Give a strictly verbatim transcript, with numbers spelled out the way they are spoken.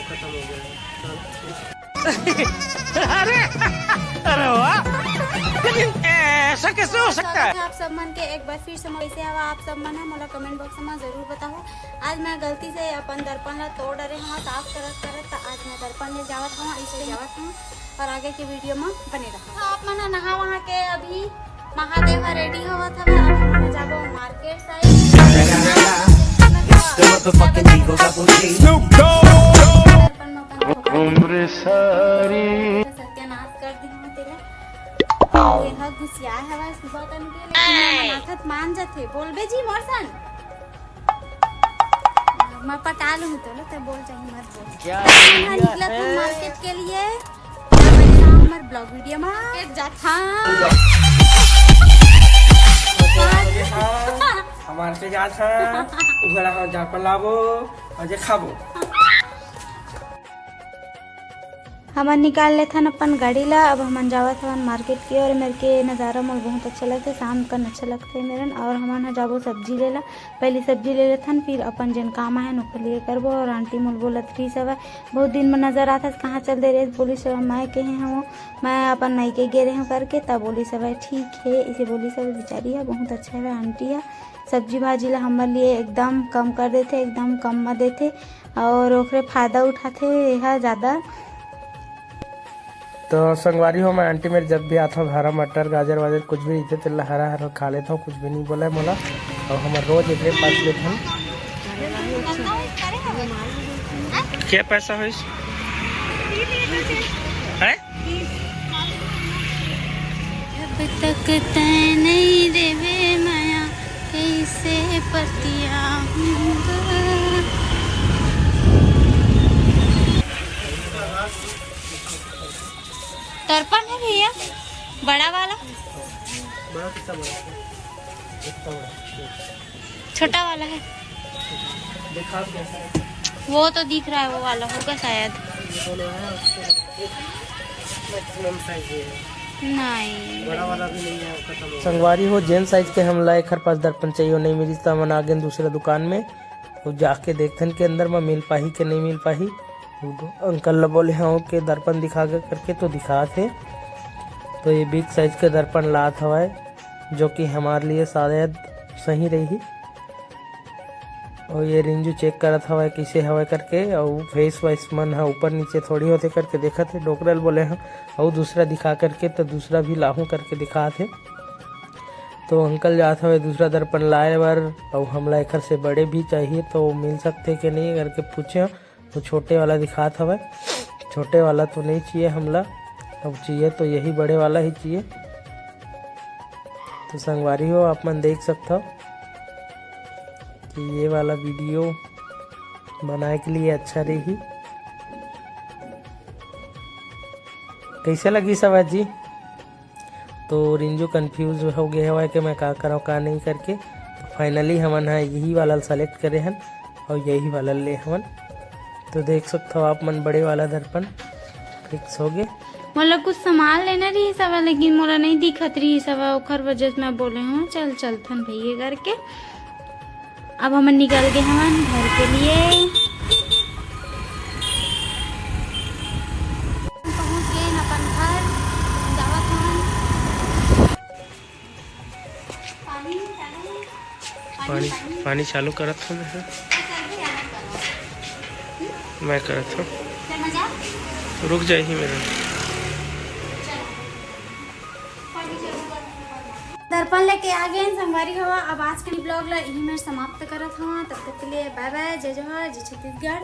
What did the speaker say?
खत्म हो गया है। अरे, अरे वाह, लेकिन ऐसा कैसे हो सकता है? स्वागत है आप सब मन के एक बार फिर से। कैसे हवा आप सब मन है, मोला कमेंट बॉक्स में जरूर बताओ। आज मैं गलती से अपन दर्पण ला तोड़ डरे हूँ, साफ करत करत, तो आज मैं दर्पण ले जावत हूँ, इसलिए जावत हूँ और आगे के वीडियो में बने रहो। तो आप मन नहा वहा के अभी महादेव ह रेडी होवत हवे, अब हम जाबो मार्केट साइड। सत्यानाश कर दी हूँ तेला। ये ह गुसिया हवा सुबह कन के, लेकिन मैं मनाथत मान जाथे। बोलबे जी मोर सन। मैं पटा लूँ तो लो, ते बोल चाहे मत बोल। क्या तो हम निकलत हन मार्केट के लिए। हमर ब्लॉग वीडियो में एक जात हाँ। हमार के जात हाँ, उघड़ा हाँ जा पर लाबो और जे खाबो। हमन निकाल लेथन अपन गाड़ी ला। अब हमन जावत हवन मार्केट की ओर। मेरे के नज़ारा मोर बहुत अच्छा लगथे, शाम कन अच्छा लगथे मेरन। और हमन ह जाबो सब्जी लेला। पहली सब्जी ले लेथन, फिर अपन जेन काम आहे ओकर लिए करबो। और आंटी मोल बोलत रहिस हवय, बहुत दिन में नजर आथस, कहाँ चल दे रे? बोलिस हवय, मैं कहे हूँ, मैं अपन मायके गे रहे हूँ करके। तब बोलिस हवय, ठीक है, इसे बोलिस हवय। बेचारी है बहुत अच्छा है आंटी है, सब्जी भाजी ला हमर लिए एकदम कम कर देथे, एकदम कम में देथे और ओकरे फायदा उठाथे एहा ज्यादा। तो संगवारी हो, मैं आंटी मेरे जब भी आता हूँ घर, मटर गाजर वाजर कुछ भी रहिथे, तेला हरा हरा खा लेता हूँ, कुछ भी नहीं बोला है मोला। और हमर रोज एकरे पास लेथन। क्या पैसा होइस? हैं? जब तक तय नहीं देवे माया, कैसे पतिया हूँ। दर्पण है भैया, बड़ा वाला। बड़ा कितना बड़ा? इतना बड़ा। छोटा वाला है। दिखा कैसा है? वो तो दिख रहा है, वो वाला होगा शायद। ये दोनों है, उसके मैक्सिमम साइज ये है। नहीं। बड़ा वाला भी नहीं है, खत्म हो गया। संगवारी हो, जेन साइज के हमला एखर पास दर्पण चाहिए, नहीं मिलिस, त हमन आ गेन दूसरा दुकान में। वो जाके देखथन के अंदर में मिल पाही के नहीं मिल पाही। अंकल ला बोले हव के दर्पण दिखा के करके, तो दिखात हे। तो ये बिग साइज के दर्पण लात हवय, जो कि हमारे लिए शायद सही रही। और ये रिंजू चेक करत हवय, कैसे हवय करके। और फेस वैस मन ह ऊपर नीचे थोड़ी होथे करके देखत हे। डोकरा ल बोले हव, और दूसरा दिखा करके, तो दूसरा भी लाहूं करके दिखात हे। तो अंकल जात हवय दूसरा दर्पण लाए बर, और हमला एखर से बड़े भी चाहिए, तो मिल सकथे के नहीं करके पूछे। तो छोटे वाला दिखात हवय, छोटे वाला तो नहीं चाहिए हमला, अब चाहिए तो यही बड़े वाला ही चाहिए। तो संगवारी हो, आप मन देख सकथव कि ये वाला वीडियो बनाए के लिए अच्छा रही। कैसे लगी सवत जी? तो रिंजू कंफ्यूज हो गए हवय कि मैं का करव, का नहीं करके। तो फाइनली हमन ह यही वाला सेलेक्ट करे हन और यही वाला ले हवन। तो देख सकथव आप मन, बड़े वाला दर्पण फिक्स हो गए। मोला कुछ सामान लेना रहिस हवय, लेकिन मोला नहीं दिखत रहिस हवय, ओखर वजह से मैं बोले हूँ, चल चलथन भैया करके। अब हमन निकल गए हवन घर के लिए। पहुंच गए अपन घर, जावत हवन। पानी चालू है। पानी, पानी। पानी चालू करत हूँ मैं। मैं करत हूँ। रुक जाए ही मेरा। दर्पण लेके आ गए संगवारी हो। अब आज के ब्लॉग ला यही मैं समाप्त करत हूँ। तब तक के लिए बाय बाय, जय जोहार, जय छत्तीसगढ़।